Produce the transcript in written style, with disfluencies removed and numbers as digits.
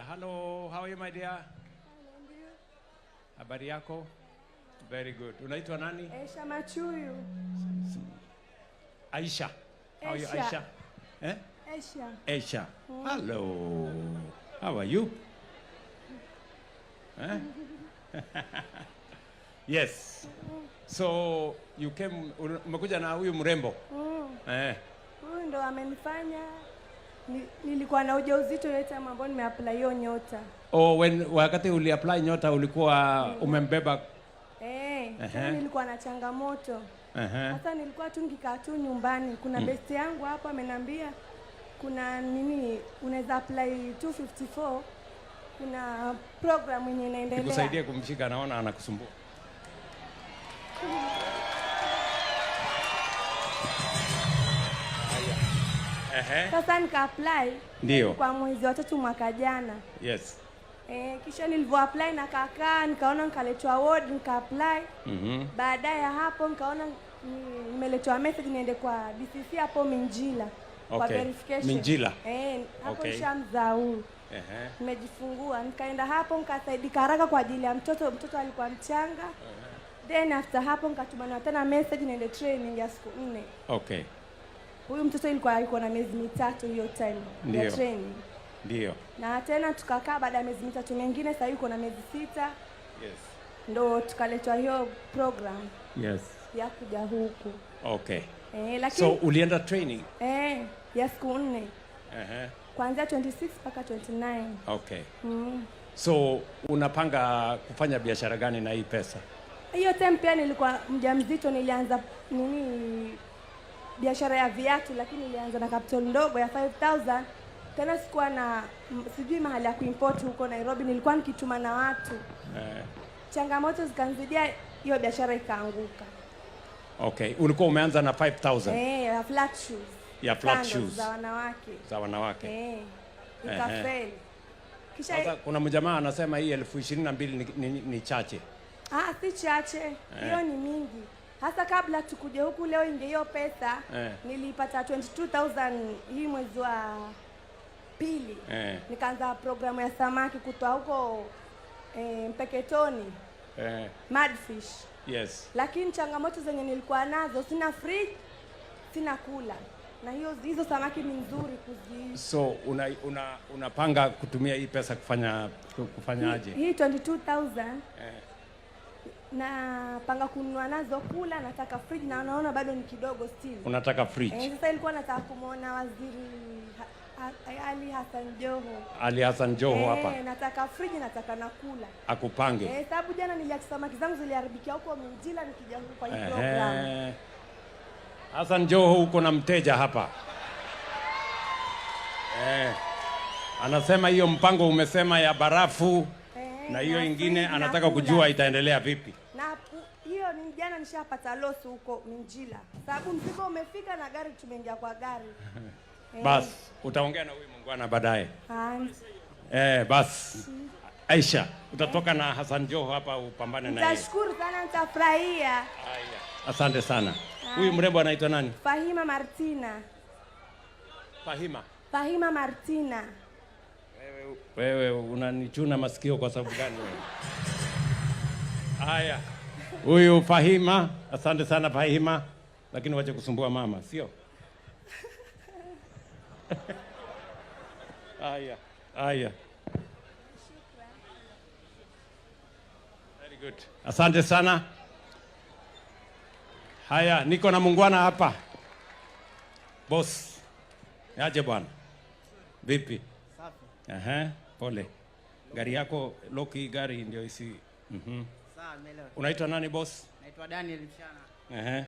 mmoja. Hello, how are you, my dear? Habari yako? Very good. Unaitwa nani? Aisha Machuyu. Aisha. How are you, Aisha. Aisha? Eh? Aisha. Aisha. Hello. How are you? Eh? Yes. So you came, umekuja na huyu mrembo. Eh. Huyu ndo amenifanya nilikuwa na ujauzito ile time ambayo nimeapply hiyo Nyota. Oh, when wakati uliapply Nyota ulikuwa umembeba? Eh, sasa nilikuwa na changamoto. Sasa nilikuwa tu nikikaa tu nyumbani. Kuna best yangu hapa ameniambia kuna nini, unaweza apply 254, kuna program yenye inaendelea. Nikusaidie kumshika, naona anakusumbua. Haya. Sasa nika apply Ndio. kwa mwezi wa 3 mwaka jana. Yes. Kisha nilivyo apply na kakaa, nikaona nikaletwa ward, nika apply. Baadaye ya hapo nikaona nimeletwa message niende kwa DCC hapo Minjila kwa verification. Minjila. Hapo nishamzaa huyu. Nimejifungua, nikaenda hapo nikasaidika haraka kwa ajili ya mtoto, mtoto alikuwa mchanga. Then after hapo nikatumana tena message niende training ya siku 4. Huyu mtoto alikuwa na miezi 3 hiyo time ya training. Ndio. Na tena tukakaa baada ya miezi 3 mingine, sasa yuko na miezi 6. Yes. Ndo tukaletwa hiyo program. Yes. Ya kuja huku. Lakini So ulienda training? Ya siku 4. Kuanzia 26 mpaka 29. So unapanga kufanya biashara gani na hii pesa? Hiyo time pia nilikuwa mjamzito, nilianza nini biashara ya viatu, lakini nilianza na capital ndogo ya 5000. Tena sikuwa na sijui mahali ya kuimport huko Nairobi, nilikuwa nikituma na watu. Changamoto zikanizidia, hiyo biashara ikaanguka. Okay, ulikuwa umeanza na 5000? Ya flat shoes. Ya flat Sandals shoes. Za wanawake. Za wanawake. Ikafeli. Kisha Sasa kuna mjamaa anasema hii 22,000 ni chache. Si chache. Hiyo ni mingi. Hasa kabla tukuje huku leo inge hiyo pesa, nilipata 22,000 hii mwezi wa pili. Nikaanza programu ya samaki kutoa huko Mpeketoni. Mudfish. Yes. Lakini changamoto zenye nilikuwa nazo, sina fridge, sina kula. Na hizo samaki ni nzuri kuzi. So unapanga kutumia hii pesa kufanya aje? Hii 22,000 na panga kununua nazo kula, nataka fridge na naona bado ni kidogo still. Unataka fridge? Sasa ilikuwa nataka kumuona Waziri Ali Hassan Joho. Ali Hassan Joho hapa. Nataka fridge, nataka na kula. Akupange. Sababu jana niliacha samaki zangu ziliharibikia huko Minjila nikija huko kwa hii program. Hassan Joho uko na mteja hapa. Anasema hiyo mpango umesema ya barafu na hiyo na ingine fridge na anataka kula. kujua itaendelea vipi. Na hiyo ni jana nishapata loss huko Minjila. Sababu mzigo umefika na gari tumeingia kwa gari. Bas, utaongea na huyu muungwana baadaye. Bas. Aisha, utatoka na Hassan Joho hapa upambane na yeye. Nitashukuru sana, nitafurahia. Haya. Asante sana. Huyu mrembo anaitwa nani? Fahima Martina. Fahima. Fahima Martina. Wewe unanichuna masikio kwa sababu gani wewe? Haya. Huyu Fahima, asante sana Fahima. Lakini wacha kusumbua mama, sio? Haya. Haya. Very good. Asante sana. Haya, niko na muungwana hapa. Boss. Aje bwana? Vipi? Safi. Pole. Gari yako loki, gari ndio isi. Sawa, nimeelewa. Unaitwa nani boss? Naitwa Daniel Mshana.